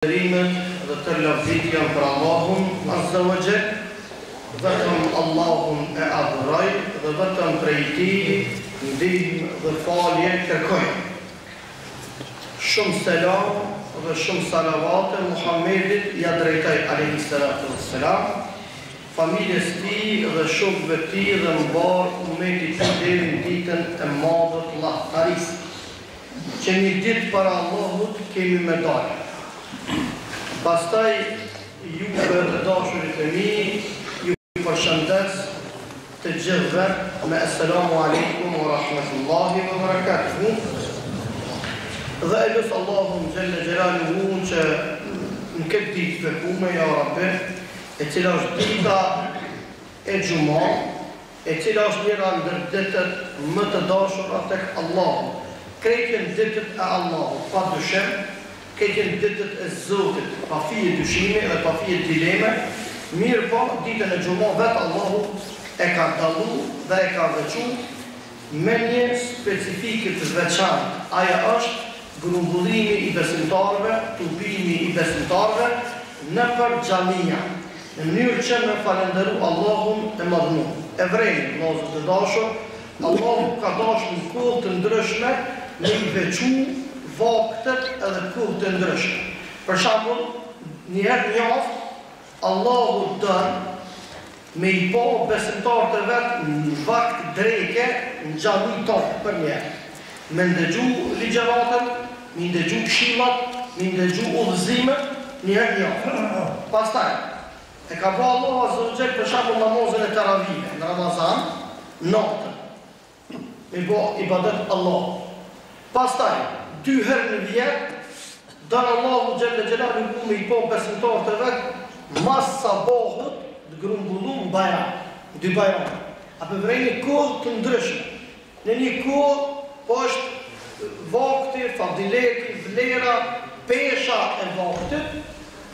Falënderimet dhe tërë lavditë janë për Allahun, Azza wa Jall, vetëm Allahun e adhuroj dhe vetëm prej Tij ndihmë dhe falje kërkoj. Shumë selam dhe shumë salavate Muhammedit ia drejtoj, alejhi salatu ves selam, familjes tij dhe shokëve tij dhe mbarë ummetit tij deri në ditën e madhe të llahtarisë. Që një ditë para Allahut kemi me dalë. Pastaj juve të dashurit e mi ju përshëndes të gjithëve me Esselamu Alejkum wa Rahmetullahi wa Barakatuhu dhe e lus Allahun Xhelle Xhelaluhu që në këtë ditë të bekume ja Rabbi e cila është dita e xhuma e cila është njëra ndër ditët më të dashura tek Allahu. Krejt janë ditët e Allahut, pa dyshim, krejt janë ditët e Zotit, pa fije dyshimi dhe pa fije dileme, mirëpo ditën e xhuma vetë Allahu e ka dallu dhe e ka veçu me një specifikë të veçantë, ajo është grumbullimi i besimtarëve, tubimi i besimtarëve nëpër xhamia. Në mënyrë që me falënderu Allahun e Madhnum. E vreni, vëllazër të dashur, Allahu ka dashtë në kohë të ndryshme me i veçu vaktet edhe kohët e ndryshme. Për shembull, një herë në javë Allahu don me i pa besimtarët e vet në vakt dreke në xhami tonë përnjëherë. Me ndëgju ligjëratën, me i ndëgju këshillat, me i ndëgju udhëzimet, një herë në javë. Pastaj, e ka ba Allahu Azza wa Jall për shembull namazin e teravive në Ramazan, natën, me i ba ibadet Allahut. Pastaj, dy herë në vjet, don Allahu xhelle xhelaluhu me i pa besimtarët e vet mas sabahut të grumbullum në Bajram, në dy Bajrame. A po vreni kohë të ndryshme. Në një kohë po është vakti, fadileti, vlera, pesha e vaktit,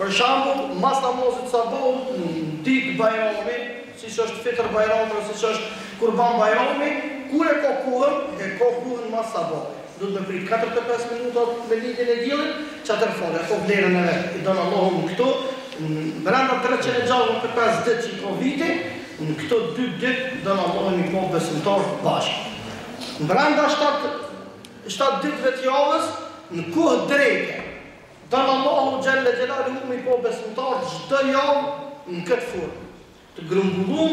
për shembull, mas namazit të sabahut në ditë Bajrami, siç është Fitër Bajrami ose siç është Kurban Bajrami, kur e ka kohën, e ka kohën mas sabahut. Duhet me prit 45 minuta me lindjen e diellit, që atëherë falet, e ka vlerën e vet. I don Allahu në këto, brenda 365 ditë që i ka viti, Në këto dy ditë don Allahu me i pa besimtarët bashkë. Brenda 7 7 ditëve të javës, në kohë dreke, don Allahu xhelle xhelaluhu me i pa besimtarët çdo javë në këtë formë, të grumbullum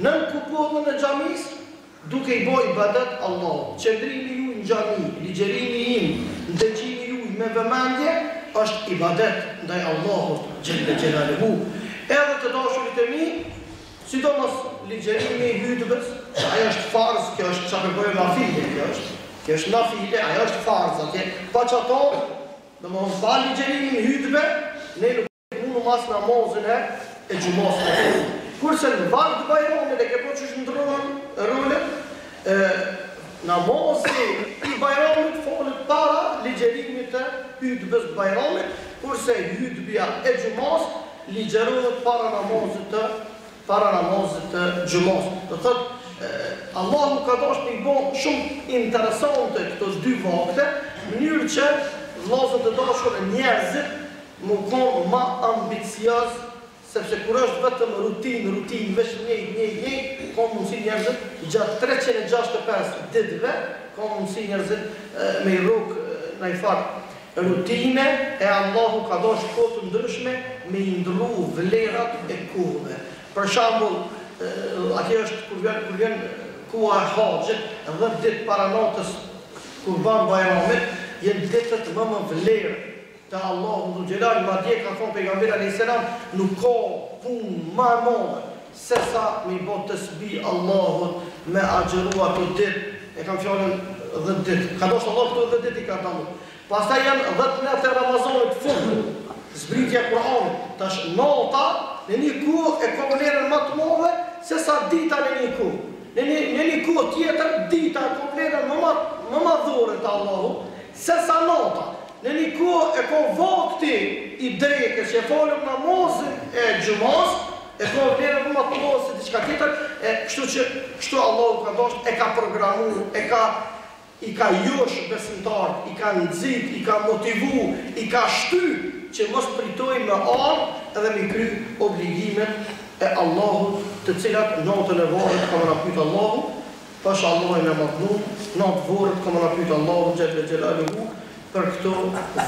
nën kupolën e xhamisë, Duke i bo ibadet Allahut. Qëndrimi juj në xhami, ligjërimi im, ndëgjimi juj me vëmendje, është ibadet ndaj Allahut xhelle xhelaluhu. Edhe të dashurit e mi, sidomos ligjërimi i hytbes, që ajo është farz, kjo është çka po bëjmë nafile, kjo është, kjo është nafile, ajo është farz atje. Pa qato, domethënë pa ligjërimin hytbe, ne nuk Mundum as namazin e e xhumasë me fol. Kurse në vakt bajramit e ke pa qysh ndrrohen rolet, e namazi i bajramit falet para ligjërimit të hytbes të bajramit, kurse hytbja e xhumasë ligjërohet para namazit të para namazit të xhumasë. Do thotë Allahu ka dashur me i bo shumë interesante këto dy vakte, në mënyrë që vëllazër të dashur njerëzit Mu kon ma ambicioz sepse kur është vetëm rutinë rutinë veç njëjtë njëjtë njëjtë ka mundësi njerëzit gjatë 365 ditëve ka mundësi njerëzit me i rrok najfar rutine e Allahu ka dashtë kohë të ndryshme me i ndrru vlerat e kohëve për shembull atje është kur vjen kur vjen koha e haxhit 10 ditë para natës Kurban Bajramit janë ditët më me vlerë Te Allahu dhul xhelal, madje ka thonë Pejgamberi alejhi selam, nuk ka punë ma e madhe sesa me i bo tesbih Allahut me agjëru ato ditë, e kam fjalën 10 ditë, ka dashtë Allahu këto 10 ditë i ka dallu. Pastaj janë 10 net e Ramazanit fund, zbritja e Kur'anit. Tash nata në një kohë e ka vlerën ma të madhe sesa dita në një kohë. Në një në një kohë tjetër dita e ka vlerën më ma më madhore te Allahu sesa nata. Në një kohë e ka vakti i drekës që e falëm namazin e xhumas, e ka vlerën më të madhe se diçka tjetër, e kështu që kështu Allahu ka dashtë, e ka programu, e ka i ka josh besimtarët, i ka nxit, i ka motivu, i ka shty. që mos pritojmë me ardhë edhe me i kry obligimet e Allahut të cilat natën e varrit ka me na pyt Allahu, pasha Allahin e madhnum, natë vorrit ka me na pyt Allahu xhelle xhelaluhu për këto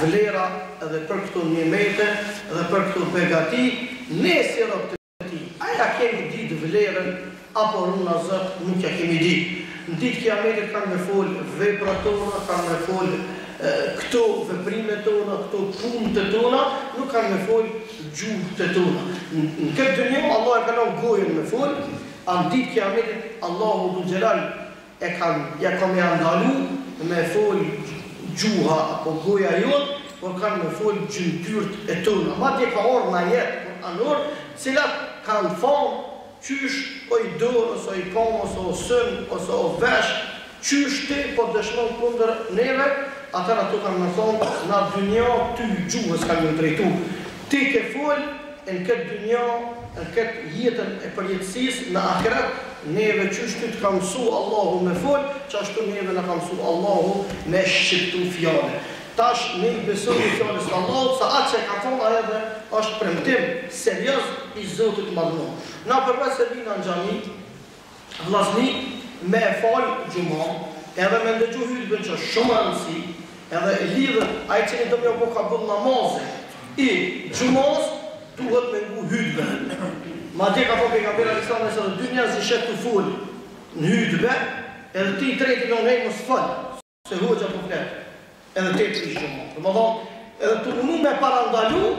vlera edhe për këto nimete dhe për këto begati, ne si rob të tij, a ja kemi ditë vlerën apo runa Zot nuk ja kemi ditë. Në ditë kiametit kanë me fol veprat tona, kanë me fol këto veprimet tona, këto punët e tona, nuk kanë me fol gjuhët e tona. Në këtë dynja Allahu e ka lënë gojën me fol, a në ditë kiametit Allahu dhul xhelal e kanë ja ka me ja ndalu me fol gjuha apo goja jonë, por kanë me fol gjymtyrët e tona. Madje ka ardhur në ajet kuranor, të cilat kanë thonë qysh oj dorë ose oj kamë ose o syn ose o vesh, qysh ti po dëshmon kundër neve, atëherë ato kanë me thonë na dynja ty gjuhës kanë me ju drejtu. Ti ke fol e në këtë dynja, në këtë jetën e përjetësisë, në ahiret, neve qysh ty të ka mësu Allahu me fol, qashtu neve na ka mësu Allahu me shqiptu fjalën. Tash ne i besojmë fjalës së Allahut se atë që e ka thonë ai edhe është premtim serioz i Zotit të Madhëruar. Na përveç se vina në xhami, vllazni, me e fal xhuman, edhe me ndëgju hutben që është shumë rëndësi, edhe lidhet ai cili do me u bo kabul namazi i xhumas duhet me ngu hutben. Madje ka thonë pejgamberi alejhi selam nëse edhe dy njerëz i sheh tu fol në hutbe, edhe ti i treti thonë hej mos fol. Se hoxha po flet, edhe te prish xhuma. Domethënë, edhe tu mundu me parandalu,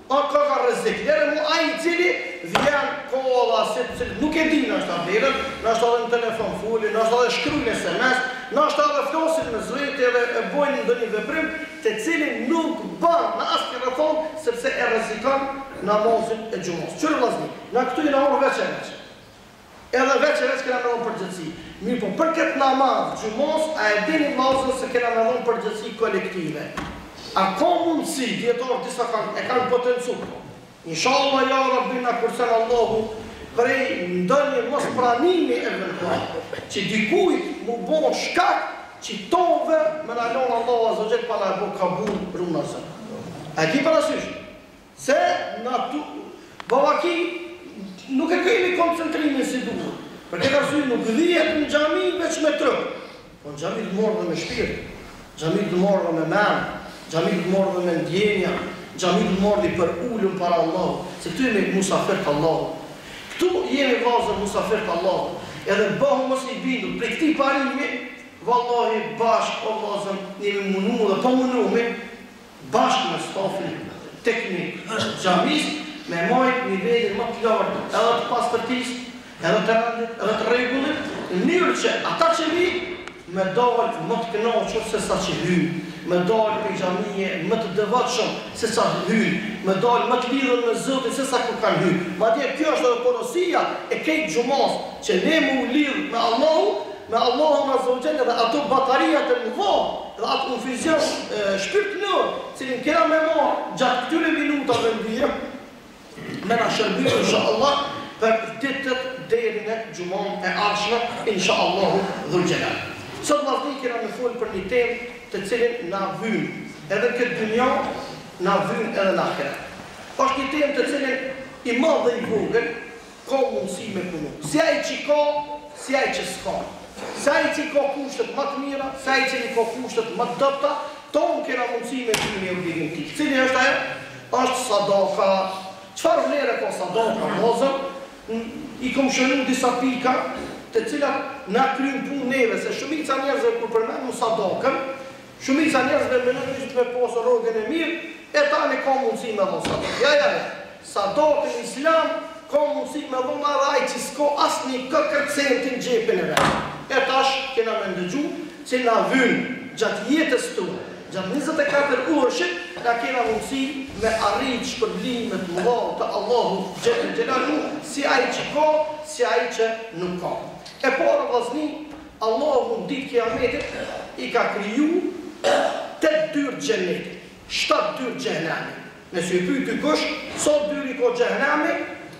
a ka ka rrezik. Lere mu ai i cili vjen kolla se të cilët nuk e di ndoshta vlerën, ndoshta edhe në telefon folin, ndoshta edhe shkruajnë SMS, ndoshta edhe flasin mes veti edhe e bojnë ndonjë veprim të cilin nuk bën në asnjë rrethanë sepse e rrezikon namazin e xhumasë. Qyre vllazni, na këtu jena ardhur veç e veç. Edhe veç e veç kena me dhon përgjegjësi. Mirëpo për këtë namaz xhumas a e dini vllazën se kena me dhon përgjegjësi kolektive. A ka mundësi, dijetarët disa kanë e kanë potencu këto. Inshallah ja Rabbi na kursen Allahu prej ndonjë mospranimi eventual, që dikujt mu bo shkak që tonve me na lon Allahu azza wa xhel pa na e bo kabul runa Zot. A e ki parasysh? Se na tu bavaki nuk e kemi koncentrimin si duhet. Për këtë arsye nuk vihet në xhami veç me trup. Po në xhami të marrë dhe me shpirt, xhami të marrë dhe me mend, xhami të marrë dhe me ndjenja, xhami të marrë dhe përulun para Allahut, se këtu jemi musafir të Allahut. Këtu jemi vllazën musafir të Allahut. Edhe bëhu mos i bindur prej këtij parimi, vallahi bashkë o vllazën jemi munu dhe po munohemi bashkë me stafin teknik të xhamisë me majt nivelin më të lartë edhe të pastërtisë, edhe të rendit, edhe të rregullit, në mënyrë që ata që vijnë me dalë më të kënaqur se sa që hyjnë, me dalë prej xhamie më të devotshëm se sa hyjnë, me dalë më të lidhur me Zotin se sa kur kanë hyrë. Madje kjo është edhe porosia e krejt xhumasë, që ne me u lidh me Allahun, me Allahun azza wa jall dhe ato batariat e mëdha dhe atë infuzion shpirtëror, cilin kena me marr gjatë këtyre minutave në vijim, me na shërby inshallah për ditët deri në xhuman e ardhshme inshallahu dhul xhelal. Sot vllazni kena me fol për një temë të cilin na vyn edhe në këtë dynja, na vyn edhe në ahiret. Është një temë të cilin i madh dhe i vogël ka mundësi me punu. Si ai që ka, si ai që s'ka. Si ai që ka kushtet më të mira, si ai që i ka kushtet më të dobëta, tonë kena mundësi me kry një obligim të tillë. Cili është ajo? Është sadaka. Çfarë vlere ka sadaka, vllazën? I kom shënu disa pika të cilat na kryn punë neve, se shumica njerëzve kur përmendim sadakën, Shumica njerëzve menojnë veç me pas rrogën e mirë e tani ka mundësi me dhon sadaka. Ja ja ja. Sadakë në Islam ka mundësi me dhon edhe ai që s'ka asnjë kokërr centi në xhepin e vet. E tash kena me ndëgju që na vyn gjatë jetës tonë, gjatë 24 orëshit na kena mundësi me arrit shpërblime të mëdha të Allahut xhelle xhelaluhu, si ai që ka, si ai që nuk ka. E para vllazni Allahu në ditë kiametit i ka kriju tetë dyer të xhenetit, shtatë dyer të xhehenemit. Nëse ju pyet dikush sa dyer i ka xhehenemi,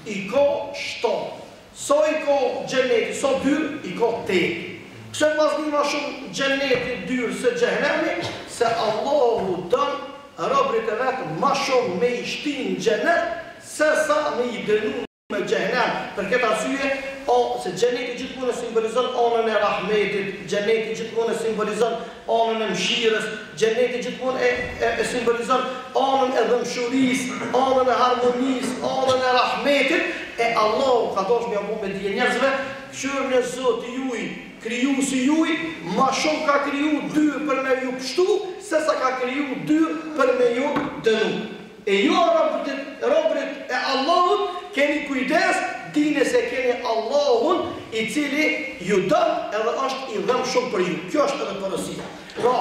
i ka shtatë. Sa i ka xheneti, sa dyer, i ka tetë. Pse vllazni ma shumë xheneti dyer se xhehenemi? Se Allahu don. robërit e vet ma shumë me i shti në xhenet sesa me i dënu me xhehenem. Për këtë arsye, o, se xheneti gjithmonë e simbolizon anën e rahmetit, xheneti gjithmonë e simbolizon anën e mëshirës, xheneti gjithmonë e, e, e simbolizon anën e dhembshurisë, anën e harmonisë, anën e rahmetit, e Allahu ka dashur me ja bo me dije njerëzve, kqyrne Zoti juj, Krijuesi juj ma shumë ka kriju dyrë për me ju pshtu, sesa ka kriju dyrë për me ju dënu. E ju robërit, robërit e Allahut, keni kujdes, dini se keni Allahun i cili ju don edhe është i dhembshëm për ju. Kjo është edhe porosia. Pra,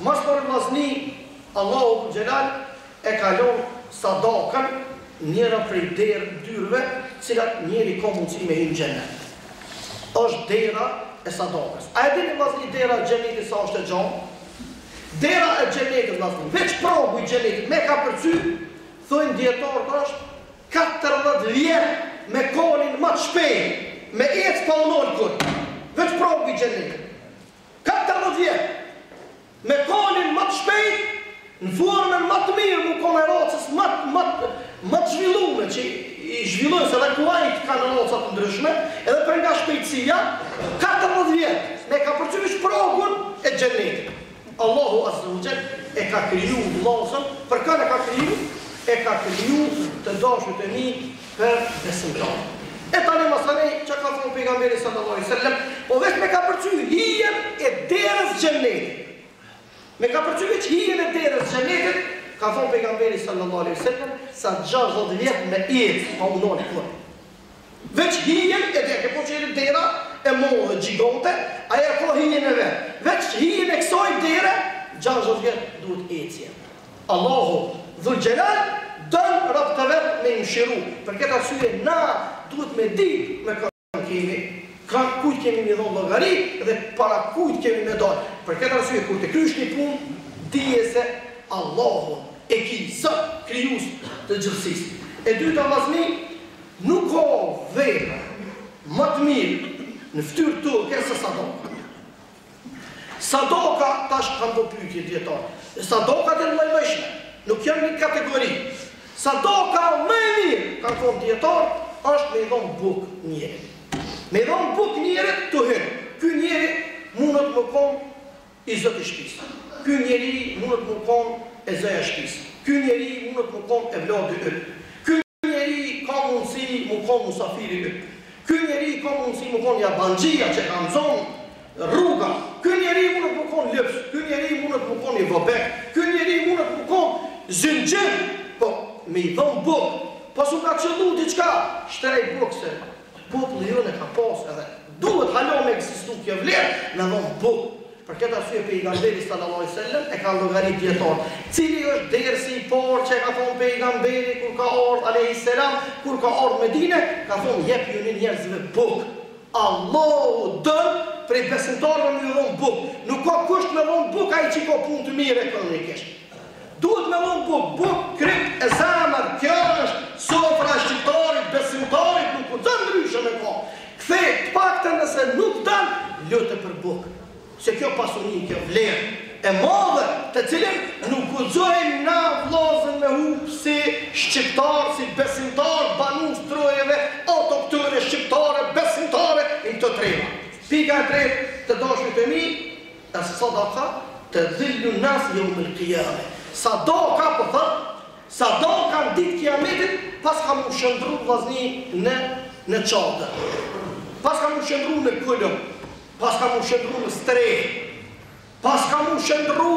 ma s'pari vllazni, Allahu dhul xhelal e ka lon sadakën njëra prej der dyrve, cilat njeri ka mundësi me hy në xhenet. Është dera e sadakës. A e dini vllazni dera e xhenetit sa është e gjanë? Dera e xhenetit vllazni, veç pragu i xhenetit me kapërcy, thojnë dijetarët është 40 vjet me kalin ma të shpejt, me ecë pa u nal kurrë. Veç pragu i xhenetit. 40 vjet. Me kalin ma të shpejt, në formën ma të mirë, mu kon e racës ma ma ma të zhvillume që i zhvillojnë se edhe kuajt kanë raca të ndryshme, edhe për nga shpejtësia, 40 vjet me kapërcy veç pragun e xhenetit. Allahu azze ue xhel e ka kriju vllazën, për kanë e ka kriju? E ka kriju të dashurit e mi për besimtarët. E tani masanej çka ka thonë pejgamberi sallallahu alaihi wasallam, po veç me kapërcy hijen e derës xhenetit. Me kapërcy veç hijen e derës xhenetit, ka thonë pejgamberi sallallahu alaihi wasallam, sa 60 vjet me ecë pa u nal kurrë. Veç hijen e derës, po që dera e madhe gjigante, ajo ka hijen e vet. Veç hijen e kësaj dere, 60 vjet duhet ecje. Allahu Dhul Xhelal don robët e vet me i mshiru. Për këtë arsye na duhet me ditë me kë kemi, ka kujt kemi me dhon llogari dhe para kujt kemi me dal. Për këtë arsye kur të krysh një punë, dije se Allahu e ki Zot krijues të gjithësisë. E dyta vllazni, nuk ka vepër më të mirë në fytyrë toke se sadaka. Sadaka, tash kanë bo pyetje dijetarët. Sadakat janë lloj-llojshme, nuk janë një kategori. Sadaka më e mirë, kanë thonë dijetarët, është me i dhonë bukë njerit. Me i dhonë bukë njerit tu hynë. Ky njeri mundet me konë i zoti i shpisë. Ky njeri mundet me konë e zoja e shpisë. Ky njeri mundet me konë evladi yt. Ky njeri ka mundësi mu kon musafiri yt. Ky njeri ka mundësi mu kon jabanxhia që ka nxon rruga. Ky njeri mundet mu kon lyps, ky njeri mundet mu kon i vobek, ky njeri mundet mu kon zinxhir, po me i dhon bukë, po s'u ka qëllu diçka, shtrej bukë se populli jonë e ka pas edhe duhet hala me ekzistu kjo vlerë, me dhon bukë. Për këtë arsye Pejgamberi sallallahu alejhi ve sellem e ka llogarit dijetarët. Cili është dersi i parë që e ka thonë Pejgamberi kur ka ardhë alejhi selam, kur ka ardhë në Medine, ka thonë jepjuni njerëzve bukë. Allahu don prej besimtarëve me ju dhonë bukë. Nuk ka kusht me dhonë bukë ai që ka punë të mirë ekonomikisht. Duhet me dhonë bukë, bukë, kripë e zemër, kjo është sofra e shqiptarit, besimtarit, nuk guxon ndryshe me kon. Kthe, të paktën nëse nuk don, lute për bukë. Se kjo pasuni, kjo vlerë e madhe, të cilën nuk guxojmë na vllazën me hup si shqiptar, si besimtar, banues trojeve autoktone shqiptare, besimtare në këto treva. Pika e tretë, të dashurit e mi, Es-sadaka tedhillu nas jeum el-kijame. Sadaka, po thot, sadaka në ditë kijametit, paska mu shëndru vllazni në, në çadër. Paska mu shëndru në kulm, paska mu shëndru në strehë, paska mu shëndru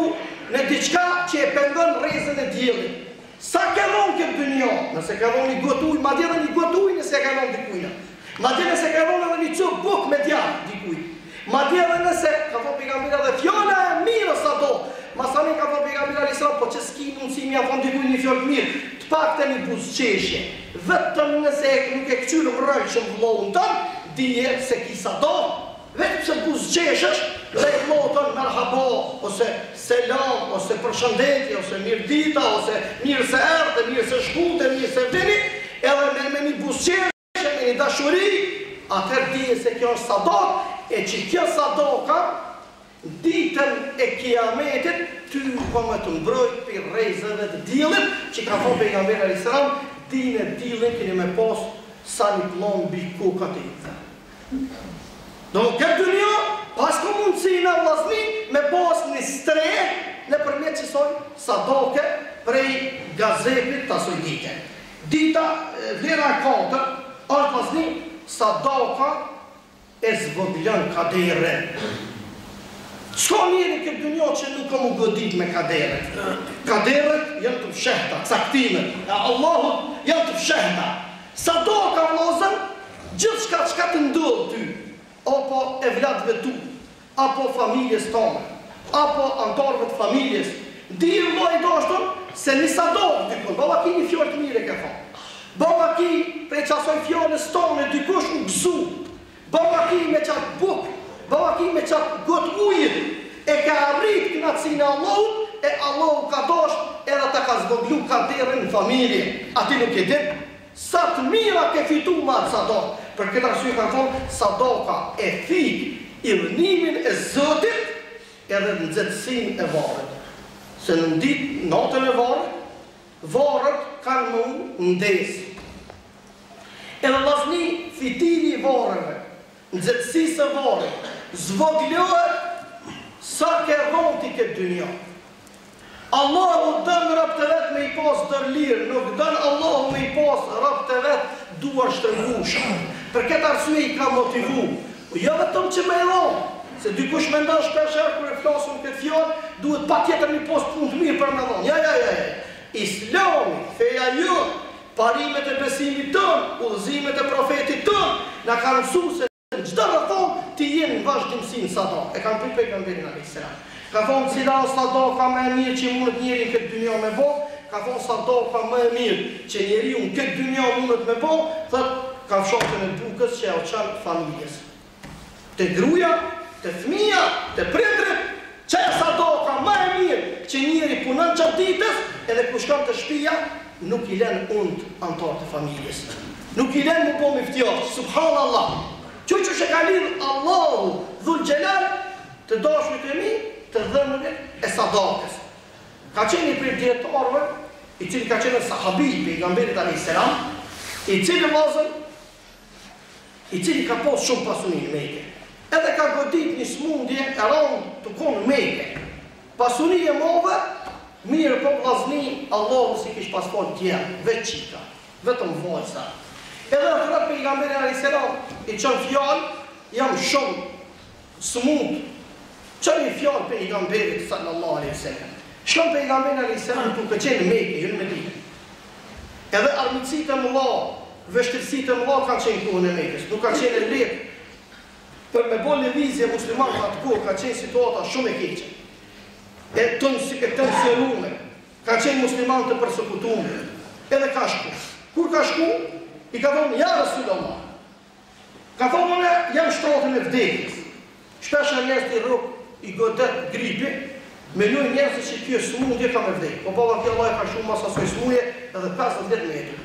në diçka që e pengon rrezen e diellit. Sa ke dhonë këtë dynja, nëse ke dhonë një gotë ujë, madje edhe një gotë ujë nëse ke dhonë dikujna. Madje nëse ke dhonë edhe një copë bukë me djathë dikujt. Madje edhe nëse, ka thonë pejgamberi edhe fjala e mirë sadaka. Masanej ka thonë pejgamberi alejhi selam, po që s'ki mundësi me ia thonë dikujt një fjalë të mirë, të paktën një buzëqeshje. Vetëm nëse nuk e kqyr mrrolshëm vëllaun tënd, dije se ki sadaka. Veç pse buzëqeshësh ndaj vëllaut tënd merhaba ose selam ose përshëndetje ose mirëdita ose mirë se erdhe, mirë se shkute, mirë se vini, edhe me me një buzëqeshje, me një dashuri, atëherë dije se kjo është sadaka, e që kjo sadaka ditën e Kiametit. Ty ka me të mbrojt prej rrezeve të diellit, që ka thonë pejgamberi alejhi selam, dine diellin keni me pas sa një pllom mbi kokat e juve. Domethënë këtë dynja paska mundësi na vllazni me pas një strehë nëpërmjet qësaj sadake prej gazepit të asoj dite. Dita, vlera e katërt është vllazni sadaka e zvoglon kaderin. S'ka njeri në këtë dynja që nuk ka mu godit me kaderet. Kaderet janë të fshehta, caktimet e Allahut janë të fshehta. Sadaka vllazën, gjithçka çka të ndodh ty, apo evlatëve tu, apo familjes tane, apo anëtarëve të familjes, dije vëlla i dashtun se një sadakë dikun, baba ki një fjalë të mirë e ke thanë. Baba ki prej qasaj fjalës tane dikush u gëzu, baba ki me qat bukë, baba ki me qat gotë ujit, e ke arrit kënaqësinë e Allahut, e Allahu ka dasht edhe ta ka zvoglu kaderin në familje, a ti nuk e din sa të mira ke fitu me atë sadakë, për këtë arsye kanë thonë sadaka e fik idhnimin e Zotit edhe nxehtësinë e varrit, se në ditë natën e varrit Varret kanë me u ndezë. Edhe vllazni fitili i varreve, nxehtësisë së varrit, zvogëlohet sa ke dhonë ti këtë dynja. Allahu don robt e vet me i pas dorëlirë, nuk don Allahu me i pas robt e vet duarshtrëngusha. Për këtë arsye i ka motivu, jo vetëm që me i dhonë, se dikush mendon shpesh herë kur e flasim këtë fjalë, duhet patjetër me pas punë të mirë për me dhonë. Jo, jo, jo, jo. Islami, feja jonë, parimet e besimit tonë, udhëzimet e profetit tonë, na kanë mësu se në çdo rrethanë ti je në vazhdimësi në sadaka. E kanë pyet pejgamberin alejhi selam. Ka thonë cila është sadaka më e mirë që mundet njeri në këtë dynja me bo? Ka thonë sadaka më e mirë që njeriu në këtë dynja mundet me bo, thotë kafshatën e bukës që ja çon familjes. Te gruaja, te fëmija, te prindërit, qajo sadaka më e mirë që njeri punon gjatë ditës, edhe kur shkon te shpia, nuk i len unt anëtarët e familjes. Nuk i len mu bo myftiaç, subhanallah. Qysh qysh e ka lidh Allahu dhul xhelal të dashurit e mi, të dhënërit e sadakës. Ka qenë një prej dijetarëve, i cili ka qenë sahabi i pejgamberit alejhi selam, i cili vllazën i cili ka pas shumë pasuni në Mekë, edhe ka godit një smundje e randë tu kon në Mekë, pasuni e madhe, mirëpo vllazni Allahu s'i kish pas fal djem, veç çika, vetëm vajza. Edhe e thrret pejgamberin alejhi selam, i çon fjalë, jam shumë smut, çon një fjalë pejgamberit sallallahu alejhi wasallam. Shkon pejgamberi alejhi selam kur ka qenë në Mekë, jo në Medinë. Edhe armiqësitë e mëdha, vështirësitë e mëdha kanë qenë në kohën e Mekës, nuk ka qenë e lehtë për me bo lëvizje musliman në atë kohë ka qenë situata shumë e keqe. E tens e tensionume, kanë qenë musliman të persekutuar. Edhe ka shku. Kur ka shku, i ka thonë ja Resulullah. Ka thonë unë jam n'shtratin e vdekjes. Shpesh herë njerëzit i rrok i godet gripi, menojnë njerëzit që kjo smundje ka me vdek. Po baba kjo Allah e ka shtu mas asaj smundje edhe 50 vjet me jetu.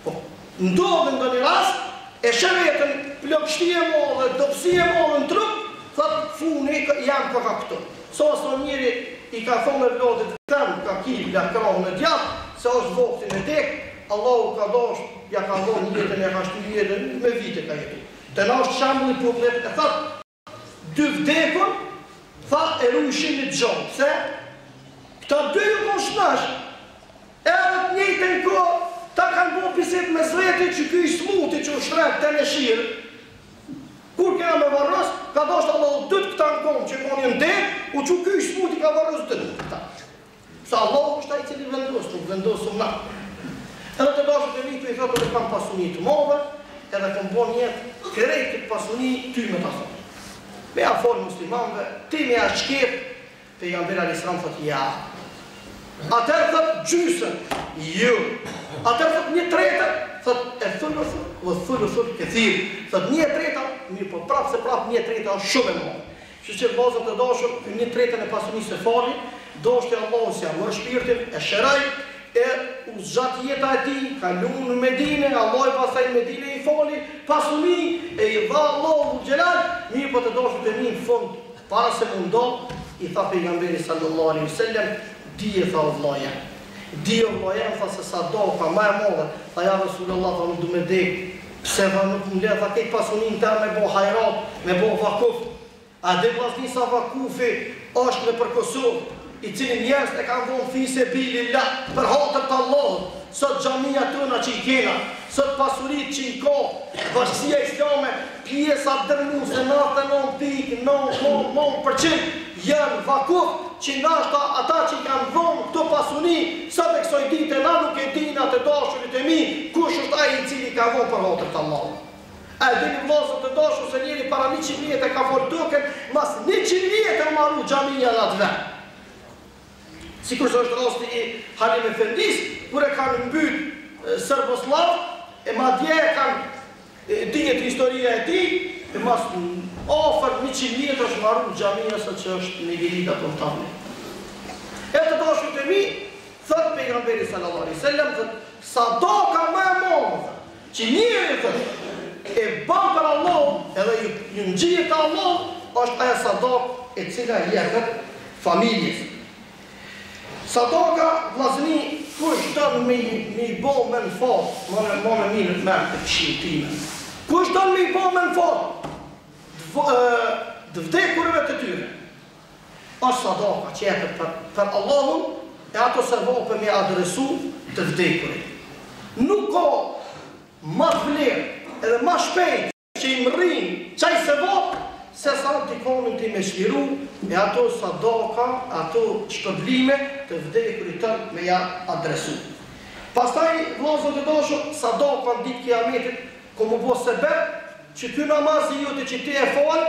Po, ndodh në ndonjë rast, e sheh veten plogështi e madhe, dobësi e madhe në trup, thot funi jam ka ka këtu. Sa sa njeri i ka thonë evladit tem ka kibla krahun e djathtë, se është vakti me dek, Allahu ka dasht, ja ka dhonë jetën, ja ka shtu jetën, me vite ka jetu. Te na është shembulli popullit e thot, dy vdekun, tha e rujshin një gjallë. Pse? Këta dy ju konë shnash, edhe të njëjtën kohë, ta kanë bo bisedë mes veti që ky i smuti që u shtret te neshirë, kur kena me varros, ka dasht Allahu dytë këta në komë që konë një ndek, u që ky i smuti ka varros dytë këta. Se Allahu është ai i cili vendos, nuk vendosim na. Edhe të dashur të mi, i thotë unë kam pasuni të madhe, edhe kom bo nijet krejt këtë pasuni ty me ta fal. Me ja fal muslimanëve, ti me ja shkep, pejgamberi alejhi selam thotë ja. Atëherë thot gjysën, jo. Atëherë thot një tretën, thot eth-thuluthu, ve thuluthu kethir. Thot një e treta, mirë po prapë se prapë një e treta është shumë e madhe. Kështu që vëllezër të dashur, ky një tretën e pasunisë e fali, doshti Allahu s'ia mor shpirtin, e shëroi, e u zgjat jeta e tij, kalun në Medine, Allahu pastaj në Medine i fali pasuni, e i dha Allahu xhelal, mirëpo të dashur të mi në fund, para se m'u nda, I tha Pejgamberi sallallahu alejhi ve sellem, Dije tha o vëllai jem. Dije o vëllai jem tha se sadaka ma e madhe, tha ja Resulallah tha unë du me dek, pse tha nuk më le tha krejt pasuninë teme me bo hajrat, me bo vakuf. A di vllazni sa vakufi është nëpër Kosovë, i cili njerëzit e kanë dhonë fi sebilillah, për hatër të Allahut, sot xhamia tona që i kena, sot pasuritë që i ka Bashkësia Islame, pjesa dërrmuese 99.999 për qind janë vakuf, që nashta ata që i kanë dhonë këto pasuni, sot e kësaj dite na nuk e dina të dashurit e mi, kush është ai i cili i ka dhonë për hatër të Allahut. A e dini vllazën të dashur se njeri para 100 vjet e ka fal tokën, mas 100 vjet e u maru xhamia në atë vend. Sikurse është rasti i Halim Efendis, kur e kanë mbyt serbosllav, e madje e kanë dihet historia e tij, e mas afër 100 vjet është maru xhamia sot që është në Ilirida apo në Tavni. E të dashurit e mi, thot pejgamberi sallallahu alaihi wasallam, thot sadaka më e madhe Që njeri thot e ban për Allahun edhe ju, ju ngjihet te Allahu, është ajo sadaka e cila i jepet familjes. Sadaka, vllazni, kush don me me i bo menfat, më në më në mirë merr këtë këshillë time. Kush don me i bo menfat të vdekurve të tyre. Është sadaka që jepet për për Allahun e ato sevape me adresu të vdekurit. Nuk ka ma të vlerë edhe ma shpejt që i mrrin qaj sevap se sa dikonin ti me çliru e ato sadaka, ato shpërblime të vdekurit tënd me ja adresu. Pastaj vëllazër të dashur, sadaka në ditë kiametit Ka mu bo sebep që ky namaz i joti që ti e fal,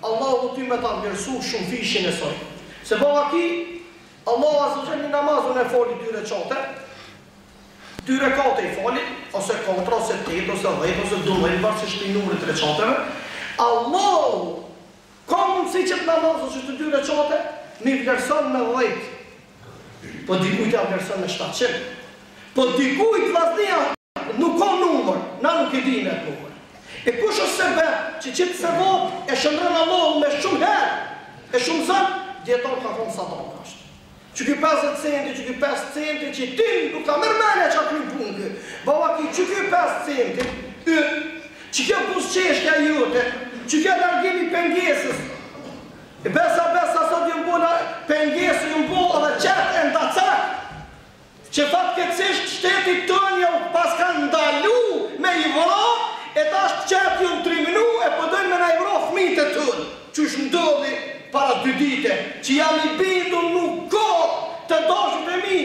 Allahu ty me ta vlerësu shumëfishin e saj. Se baba ki, Allahu azze ve xhel një namaz unë e fali dy reqate, dy rekate i fali, ose katër, ose tetë, ose dhjetë, ose 12, varësisht prej numrit të reqateve, Allahu ka mundësi që të namaz ose të dy reqate, mi vlerëson me 10, po dikujt ja vlerëson me 700, po dikujt vllaznia Nuk ka numër, na nuk e dimë atë numër. E kush është sebep që qit sevap e shndërron Allahu me shumë herë e shumëzon, dijetarët kanë thonë sadaka është. Që ky 50 centi, që ky 5 centi, që ti nuk ta merr mendja çka kryen punë ky. Baba ki që ky 5 centi, y, që kjo buzëqeshja jote, që kjo largimi i pengesës. E besa besa sot janë bo pengesë janë bo edhe qentë endacak. Që fatkeqësisht shtetit tonë jau paskan ndalu me i vra e tash qentë jon trimnu e po dojnë me na i vra fmijtë tonë qysh ndodhi para dy dite që jam i bindur nuk ka të dashut e mi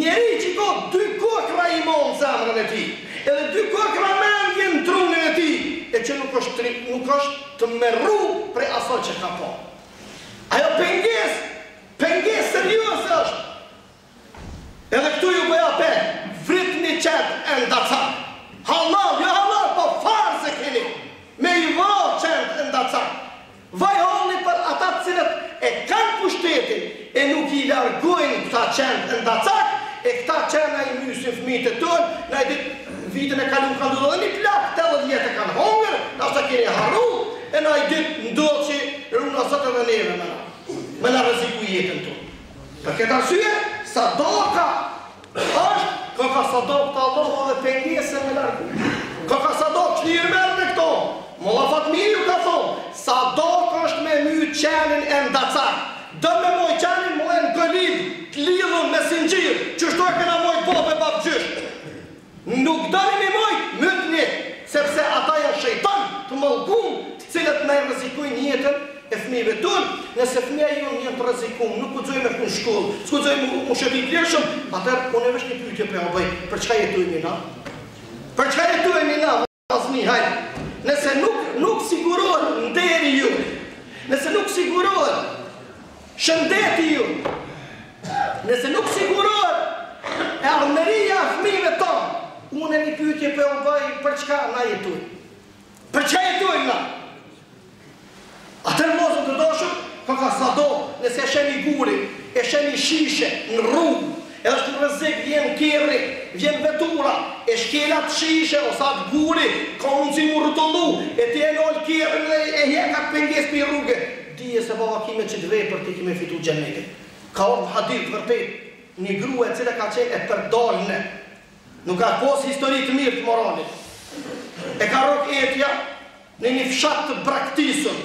njeri që ka dy kokrra iman në zemrën e tij edhe dy kokrra mendje në trunin e tij e që nuk është tri, nuk është tmerru prej asaj që ka pa ajo pengesë pengesë serioze është Edhe këtu ju bëj apel, vritni qentë endacak. Hallall, jo hallall, po farz e keni me i vra qentë endacak. Vaj halli për ata të cilët e kanë pushtetin e nuk i largojnë këta qentë endacak, e këta qen na i mysin fëmijët e tonë, naj ditë vitin e kalum ka ndodhur edhe një plak 80 vjet e kanë hongër, nashta keni harru, e naj ditë ndodh që runa Zot edhe neve me na, me na rreziku jetën tonë. Për këtë arsye, sadaka është koka sadaka te Allahu edhe pengesën me largu. Koka sadaka që një merr me këto. Molla Fatmiri ju ka thonë, sadaka është me my qenin endacak. Do me moj qenin, moje në kolib, të lidhun me sinxhir, qështu e kena mojt babë e babgjysh. Nuk doni mi mojt, mytni, sepse ata janë shejtan të mallkum, të cilët na e rrezikojnë jetën e fëmijëve tonë, nëse fëmija jonë janë të rrezikum, nuk guxojmë me shku në shkollë, s'guxojmë mu shëtit lirshëm, atëherë unë veç një pyetje po ja bëj, për çka jetojmë na? Për çka jetojmë na? Vllazni, hajde. Nëse nuk nuk sigurohet nderi ju, nëse nuk sigurohet shëndeti ju, nëse nuk sigurohet e ardhmëria e fëmijëve tonë, unë një pyetje po ju bëj për çka na jetojmë? Për çka jetojmë na? Atëherë vëllazër të dashur, koka sado, nëse e sheh një guri, e sheh një shishe në rrugë, edhe është në rrezik, vjen kerri, vjen vetura, e shkel atë shishe ose atë guri, ka mundësi mu rrotullu, e ti e nal kerrin dhe e hjek atë pengesë prej rruge. Dije se baba ki me qit vepër ti ki me fitu xhennetin. Ka ardhë në hadith të vërtetë, një grua e cila ka qenë e përdalne, nuk ka pas histori të mirë të moralit. E ka rrok etja në një fshat të braktisur,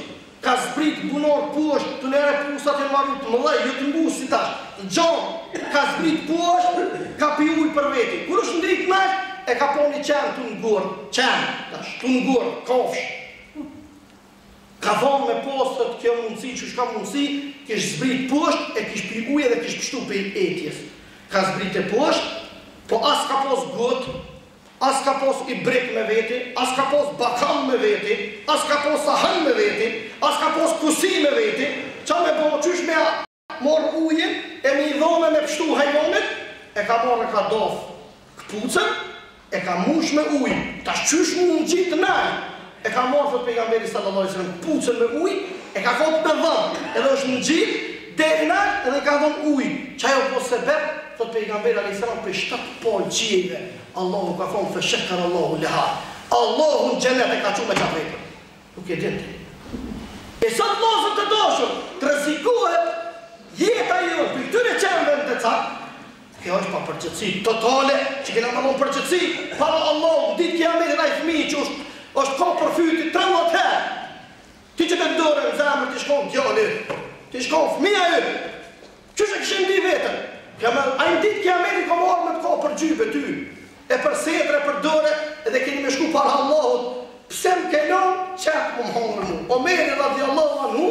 ka zbrit bunar poshtë, atëherë pusat janë maru të mëdhej, jo të ngushtë si tash, të gjanë, ka zbrit poshtë, ka pi ujë për veti. Kur është ngrit nalt, e ka pa një qen tu ngordh, qen, tash, tu ngordh, kafshë. Ka thonë me pas thot kjo mundësi qysh ka mundësi kish zbrit poshtë e kish pi ujë edhe kish pshtu pej etjes ka zbrit e poshtë po as ka pas gotë as ka pas ibrik me veti as ka pas bakall me veti as ka pas sahan me veti as ka pas kusi me veti ça me bo qysh me Marr ujin e me i dhon e me pshtu hajvanit, e ka marr e ka doth këpucën, e ka mush me ujë, tash qysh mu ngjit nalt, e ka marr thot pejgamberi sallallahu alejhi wasallam këpucën me ujë, e ka kap me dhëmb, edhe është ngjit deri nalt edhe i ka dhon ujë, qajo u bo sebep, thot pejgamberi alejhi selam prej shtatë palë qiejve, Allahu ka thon fe shekar Allahu leha, Allahu në xhenet e ka çu me qat vepër. Nuk e din ti. E sot vllazën të dashur, të rrezikohet jeta jonë prej këtyre qenve endacak, kjo është papërgjegjësi totale që kena me dhon përgjegjësi para Allahut në ditë kiametit ai fëmijë që është është kap për fyti 13 herë. Ti që ke dorën në zemër t'ish kon djali, t'ish kon fëmija yt. Qysh e kishe ndi veten? Ka me, ai në ditë kiametit ka me ardhë me të kap për xhybe ty, e për setre, për dore, edhe keni me shku para Allahut, pse më ke lon qentë me më hangër mu? Omeri radiallahu anhu,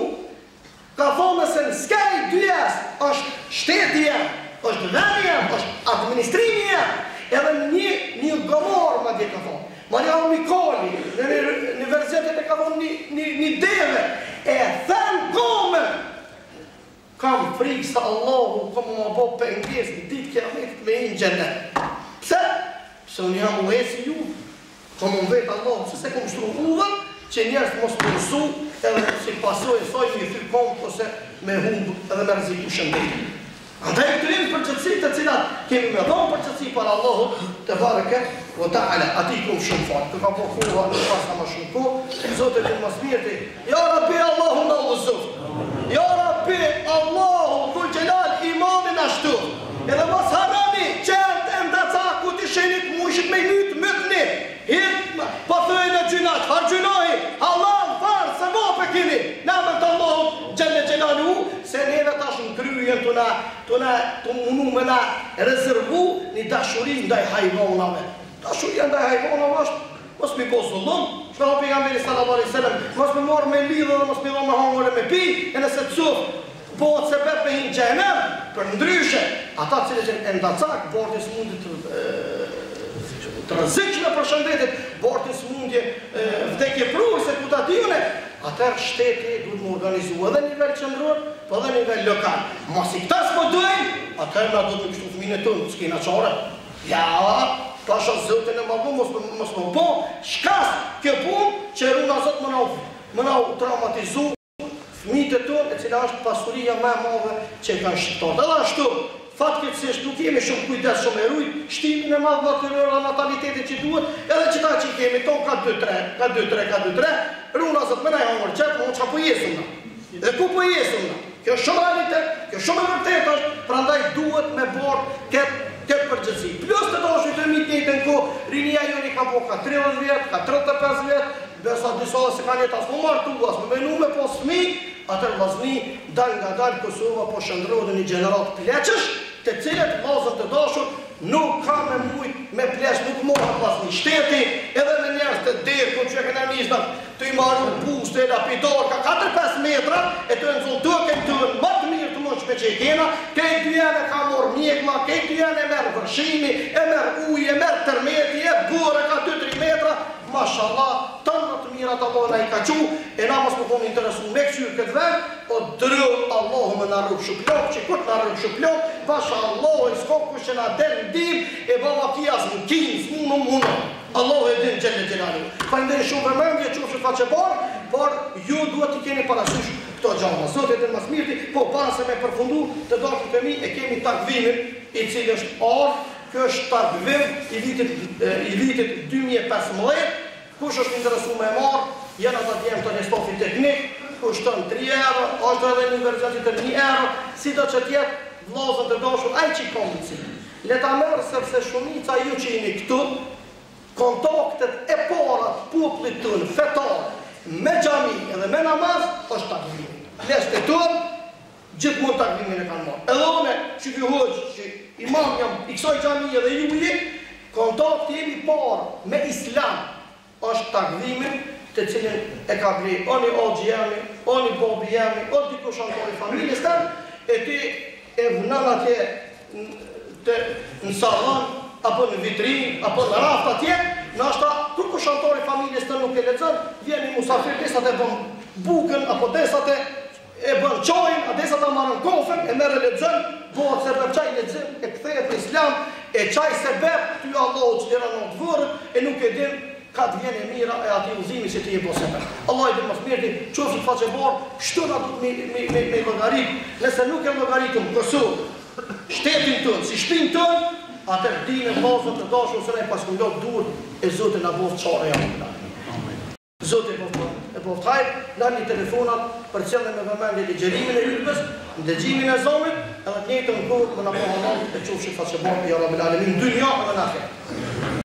ka thonë se në skaj dyes është shteti jem, është veni jem, është administrimi jem, edhe një, një gomar madje ka thonë, madje ka thonë një kali, në një, një version tjetër ka thonë një, një, një deve, e then komën, Kam frikë se Allahu ka me ma bo pengesë në ditë kiametit me hi në xhennet. Pse? Pse unë jam njësoj si ju. Ka me m'vet Allahu pse s'e kom shtru udhën që njerëzit mos me rrëzu edhe si pasojë e saj me thy komët ose me humb edhe me rreziku shëndetin. Andaj këto janë përgjegjësi të cilat kemi me dhon përgjegjësi para Allahut tebareke ve teala. Atij i kom shumë falë. Të ka bo koha nuk paska ma shumë kohë. Zoti e din ma s'mirti. Ja Rabbi Allahu na udhëzoft. Ja Rabbi Allahu dhul xhelal imanin na shtoft. Edhe mos harroni qentë endacak ku t'i shihni t'mujshit me i myt mytni. Hit po thojnë gjynah çfarë gjynahi hallall farz sevap e keni në emër të Allahut xhelle xhelaluhu se neve tash në krye janë tu na tu na tu munu me na rezervu një dashuri ndaj hajvanave. Dashuria ndaj hajvanave është Mos me i bo zullum, çka tha pejgamberi sallallahu alejhi wasallam, mos me marr me lidhë dhe mos me i dhon me hangër e me pi, e nëse të cof bëhet sebep me hi në xhehenem, përndryshe, ata të cilët janë endacak, bartin sëmundje të të rrezikshme për shëndetin, bartin sëmundje vdekjeprurëse ku ta di unë, atëherë shteti duhet me organizu edhe në nivel qendror, po edhe në nivel lokal. Masi këta s'po dojnë, atëherë na duhet me pshtu fëmijën tonë, s'kena çare. Ja, pasha Zotin e madhnu mos mos me u bo shkas kjo punë që runa Zot me na u me na u traumatizu fëmijët e tonë e cila është pasuria më e madhe që e kanë shqiptarët. Edhe ashtu, fatkeqësisht nuk jemi shumë kujdesshëm me rujt shtimin e madh natyror dhe natalitetin që duhet, edhe qëta që i kemi tonë ka 2 3, ka 2 3, ka 2 3, runa Zot me na i hangër qentë, mo çka po jesim na. Dhe ku po jesim na? Kjo është shumë realitet, kjo shumë e vërtetë është, prandaj duhet me bart këtë këtë përgjegjësi. Plus të dashurit e mi të njëjtën kohë, rinia jonë i ka bo ka 30 vjet, ka 35 vjet, besa disa dhe s'e kanë jetë as mu martu, as me menu me pas fëmijë, atëherë vllazni, dal nga dal Kosova po shndërrohet në një gjeneratë pleqësh, të cilët vllazën të dashur nuk ka me mujt me pleq nuk mohet vllazni shteti edhe me njerëz të dekun që e kena nis na tu i maru buste e lapidar ka 4-5 metra e tu e nxon tokën tonë ma të mirë të mundshme që e kena krejt dynjanë e ka marr mjegma krejt dynjanë e merr vërshimi e merr uji e merr tërmeti e bora ka 2-3 metra Mashallah tana të mirat Allahu na i ka çu e na mos me kon interesu me kqyr këtë vend o dru Allahu me na rrok shuplak që kur të na rrok shuplak pasha Allahun s'ka kush që na del n'ndihmë e baba ki as në Kinë s'mun mu muno Allahu e din xhelle xhelaluhu faleminderit shumë vëmendje qofshi faqebardhë por ju duhet t'i keni parasysh këto gjana Zoti e din ma s'mirti po para se me përfundu të dashur të mi e kemi takvimin i cili është ardhë Ky është takvim i vitit i vitit 2015, kush është interesu me e marrë, janë ata djemtë e stafit teknik. kushton 3 euro, është edhe një version tjetër 1 euro, sido që të jetë, vëllazër të dashur, ai që ka mundësi. Le ta merr sepse shumica ju që jeni këtu, kontaktet e para të popullit tonë fetar me xhami edhe me namaz është takvimi. Pleqtë tonë gjithmonë takvimin e kanë marrë. Edhe unë që ky hoxhë që imam jam i kësaj xhamie dhe juji, kontakti im i parë me islam është takvimi të cilin e ka ble o ni axhë jemi, o ni babi jemi, o dikush anëtar i familjes tem, e ti e vnon atje te në sallon apo në vitrinë apo në raft atje, nashta kurkush anëtar i familjes tënd nuk e lexon, vjen një musafir derisa të bën bukën apo derisa të e bën çajin, a derisa ta marrën kafen, e merr e lexon, bëhet sebep qaj lexim, e kthehet në islam, e qaj sebep ty Allahu të liron atë vorr, e nuk e din ka të vjen e mira e atij udhëzimi që ti e bën sebep. Allahu i din më së miri, qoftë faqebardhë, kështu na duhet me me me me llogarit, nëse nuk e llogaritëm Kosovën, shtetin tonë, si shpinë tonë, atëherë dimë vëllazër të dashur se na i paskum lënë duart e Zoti na bëftë çare ja Rabbil Alamin. Zoti e bëftë e bëftë hajr, ndalni telefonat, përcjellni me vëmendje ligjërimin e hutbes, ndëgjimin e ezanit, edhe të njëjtën kohë me na bo hallall e qofshi faqebardhë ja Rabbil Alamin në dynja edhe në ahiret.